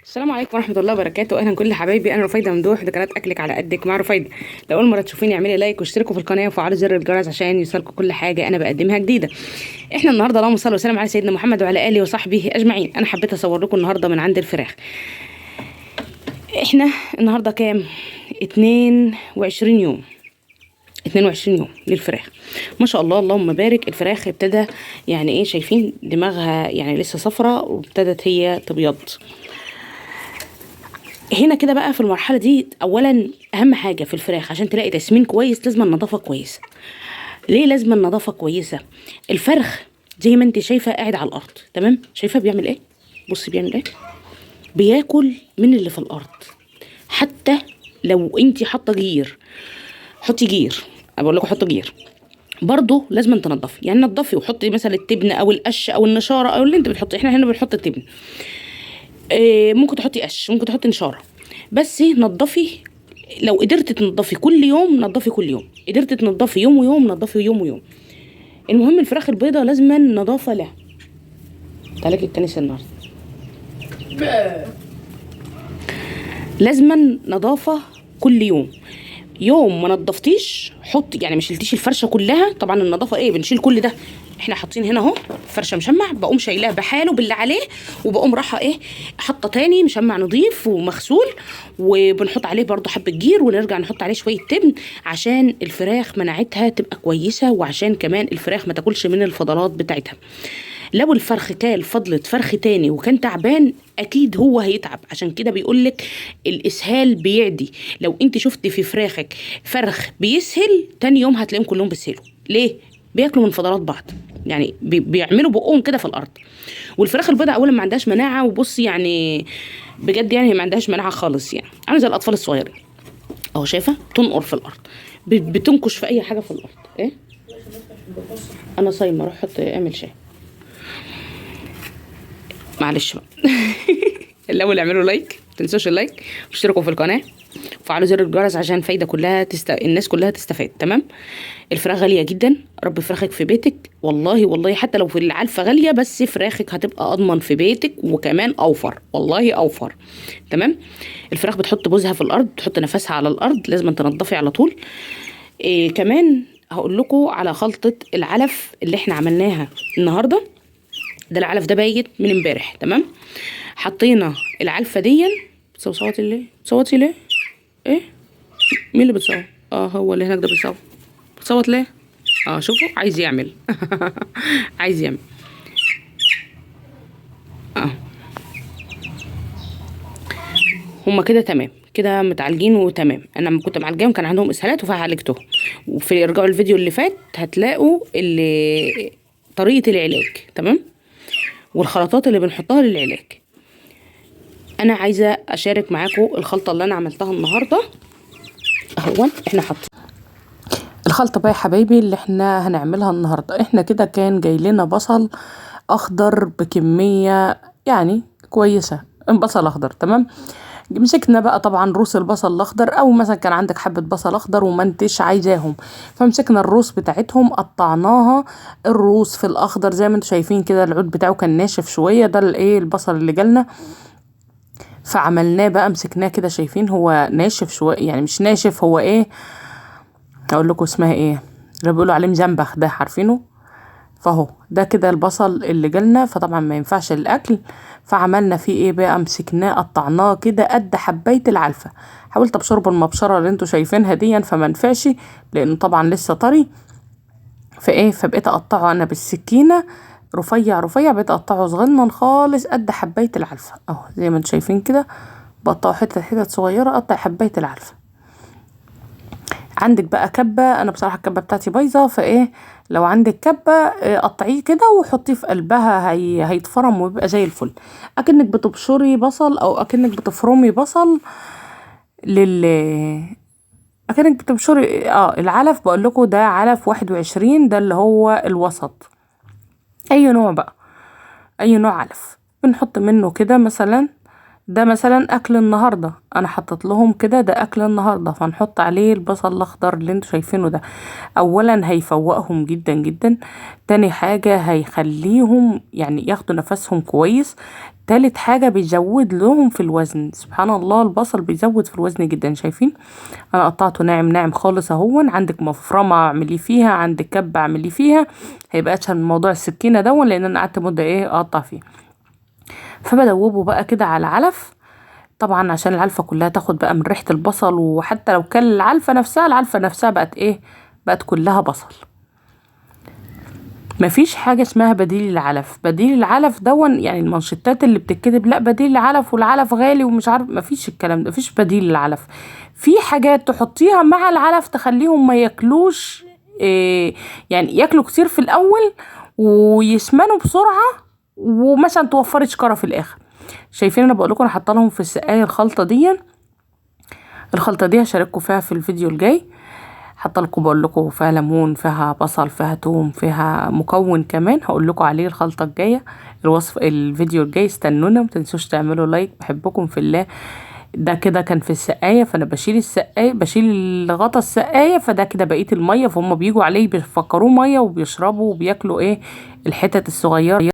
السلام عليكم ورحمة الله وبركاته. اهلا كل حبايبي، انا رفيده ممدوح لقناه اكلك على قدك مع رفيده. لو اول مرة تشوفيني اعملي like واشتركوا في القناة وفعلوا زر الجرس عشان يوصلكم كل حاجة انا بقدمها جديدة. احنا النهارده اللهم صل وسلم على سيدنا محمد وعلى اله وصحبه اجمعين. انا حبيت اصور لكم النهارده من عند الفراخ. احنا النهارده كام؟ 22 يوم، 22 يوم للفراخ. ما شاء الله اللهم بارك. الفراخ ابتدى يعني ايه، شايفين دماغها يعني لسه صفرة وابتدت هي تبيض. هنا كده بقى في المرحلة دي، اولا اهم حاجة في الفراخ عشان تلاقي تسمين كويس لازم النظافة كويسة. ليه لازم النظافة كويسة؟ الفرخ زي ما انت شايفه قاعد على الارض، تمام؟ شايفه بيعمل ايه؟ بصي بيعمل ايه، بياكل من اللي في الارض. حتى لو انت حاطه جير، حطي جير، انا بقول لكم حطوا جير برضه لازم تنضفي، يعني نضفي وحطي مثلا التبن او القش او النشاره او اللي انت بتحطي. احنا هنا بنحط التبن، ممكن تحطي قش، ممكن تحطي نشاره، بس نضفي. لو قدرت تنضفي كل يوم نضفي كل يوم، قدرت تنضفي يوم ويوم نضفي يوم ويوم. المهم الفراخ البيضاء لازم نظافة لها. تعالي الكنيسة النهارده، لازم نظافة كل يوم. يوم ما نضفتيش حطي، يعني ما شلتيش الفرشة كلها. طبعا النظافة ايه، بنشيل كل ده. احنا حاطين هنا اهو فرشه مشمع، بقوم شايلاه بحاله باللي عليه، وبقوم راحة ايه حاطه تاني مشمع نظيف ومغسول، وبنحط عليه برده حبه جير، ونرجع نحط عليه شوية تبن عشان الفراخ مناعتها تبقى كويسة، وعشان كمان الفراخ ما تاكلش من الفضلات بتاعتها. لو الفرخ كال فضلة فرخ تاني وكان تعبان اكيد هو هيتعب. عشان كده بيقولك الاسهال بيعدي. لو انت شفت في فراخك فرخ بيسهل، تاني يوم هتلاقيهم كلهم بيسهلوا. ليه؟ بياكلوا من فضلات بعض، يعني بيعملوا بقهم كده في الارض. والفراخ البيضاء اولا ما عندهاش مناعة، وبصي يعني بجد يعني هي ما عندهاش مناعة خالص، يعني عامله زي الاطفال الصغيرين اهو. شايفه تنقر في الارض، بتنكش في اي حاجة في الارض. ايه انا صايمه، روح حط اعمل شاي. معلش بقى. الاول اعملوا like، ما تنسوش ال like، واشتركوا في القناة وفعلوا زر الجرس عشان الفايدة كلها الناس كلها تستفاد. تمام. الفراخ غالية جدا، ربي فراخك في بيتك والله والله، حتى لو في العلفه غالية بس فراخك هتبقى اضمن في بيتك، وكمان اوفر، والله اوفر. تمام. الفراخ بتحط بوزها في الارض، بتحط نفسها على الارض، لازم تنضفي على طول. إيه كمان هقول لكم على خلطه العلف اللي احنا عملناها النهارده. ده العلف ده بايت من امبارح، تمام؟ حطينا العلفه دي. بتصوتي ليه؟ بتصوتي ليه؟ ايه؟ مين اللي بتصوت؟ هو اللي هناك ده بيصوت. بتصوت ليه؟ شوفوا عايز يعمل. عايز يعمل. هما كده تمام، كده متعالجين وتمام. انا لما كنت معالجاهم كان عندهم اسهالات فعالجتهم، وفي ارجعوا الفيديو اللي فات هتلاقوا اللي طريقه العلاج، تمام؟ والخلطات اللي بنحطها للعلاج. انا عايزه اشارك معاكم الخلطة اللي انا عملتها النهارده. اهو احنا حاطين الخلطة بقى يا حبايبي اللي احنا هنعملها النهارده. احنا كده كان جاي لنا بصل اخضر بكمية يعني كويسة، بصل اخضر، تمام؟ مسكنا بقى طبعا روس البصل الاخضر، او مثلا كان عندك حبه بصل اخضر وما انتش عايزاهم، فمسكنا الروس بتاعتهم قطعناها. الروس في الاخضر زي ما انتم شايفين كده، العود بتاعه كان ناشف شوية، ده الايه البصل اللي جالنا، فعملناه بقى مسكناه كده. شايفين هو ناشف شوية، يعني مش ناشف، هو ايه اقول لكم اسمها ايه اللي بيقولوا عليه مزنبخ ده، عارفينه؟ فاهو ده كده البصل اللي جالنا، فطبعا ما ينفعش للاكل. فعملنا فيه ايه بقى، مسكناه قطعناه كده قد حبايه العلفه. حاولت ابشره بالمبشره اللي انتوا شايفينها دي، فما نفعش لانه طبعا لسه طري، فايه فبقيت اقطعه انا بالسكينة رفيع رفيع، بقيت اقطعه صغنن خالص قد حبايه العلفه اهو زي ما انتوا شايفين كده، بقطعه حتت حتت صغيرة قطع حبايه العلفه. عندك بقى كبه، انا بصراحة الكبه بتاعتي بايظة، فايه لو عندك كبه قطعية كده وحطيه في قلبها، هيتفرم ويبقى زي الفل، اكنك بتبشري بصل او اكنك بتفرمي بصل لل اكنك بتبشري العلف. بقول لكم ده علف 21، ده اللي هو الوسط، اي نوع بقى، اي نوع علف بنحط منه كده مثلا ده مثلا اكل النهارده، انا حطيت لهم كده ده اكل النهارده، فنحط عليه البصل الاخضر اللي انتوا شايفينه ده. اولا هيفوقهم جدا جدا، تاني حاجة هيخليهم يعني ياخدوا نفسهم كويس، تالت حاجة بيزود لهم في الوزن. سبحان الله البصل بيزود في الوزن جدا. شايفين انا قطعته ناعم ناعم خالص اهون. عندك مفرمه اعملي فيها، عندك كبه اعملي فيها، هيبقى اسهل من موضوع السكينة دون، لان انا قعدت مده ايه اقطع فيه. فبدوبه بقى كده على علف، طبعا عشان العلفه كلها تاخد بقى من ريحه البصل، وحتى لو كان العلفه نفسها، العلفه نفسها بقت ايه، بقت كلها بصل. مفيش حاجة اسمها بديل العلف. بديل العلف دون يعني المانشيتات اللي بتتكتب لا بديل العلف والعلف غالي ومش عارف، مفيش الكلام ده، مفيش بديل العلف. في حاجات تحطيها مع العلف تخليهم ما ياكلوش إيه، يعني ياكلوا كتير في الاول ويسمنوا بسرعة، ومثلا توفري شكاره في الاخر. شايفين انا بقول لكم انا حاطه لهم في السقاية الخلطة دي، الخلطة دي هشارككم فيها في الفيديو الجاي. حاطه لكم بقول لكم فيها ليمون، فيها بصل، فيها توم، فيها مكون كمان هقول لكم عليه الخلطة الجاية، الوصف الفيديو الجاي. استنونا، ما تنسوش تعملوا لايك، بحبكم في الله. ده كده كان في السقاية، فانا بشيل السقاية، بشيل غطا السقاية، فده كده بقية المية، فهم بيجوا عليه بيفكروه مية وبيشربوا وبياكلوا ايه الحتت الصغيرة.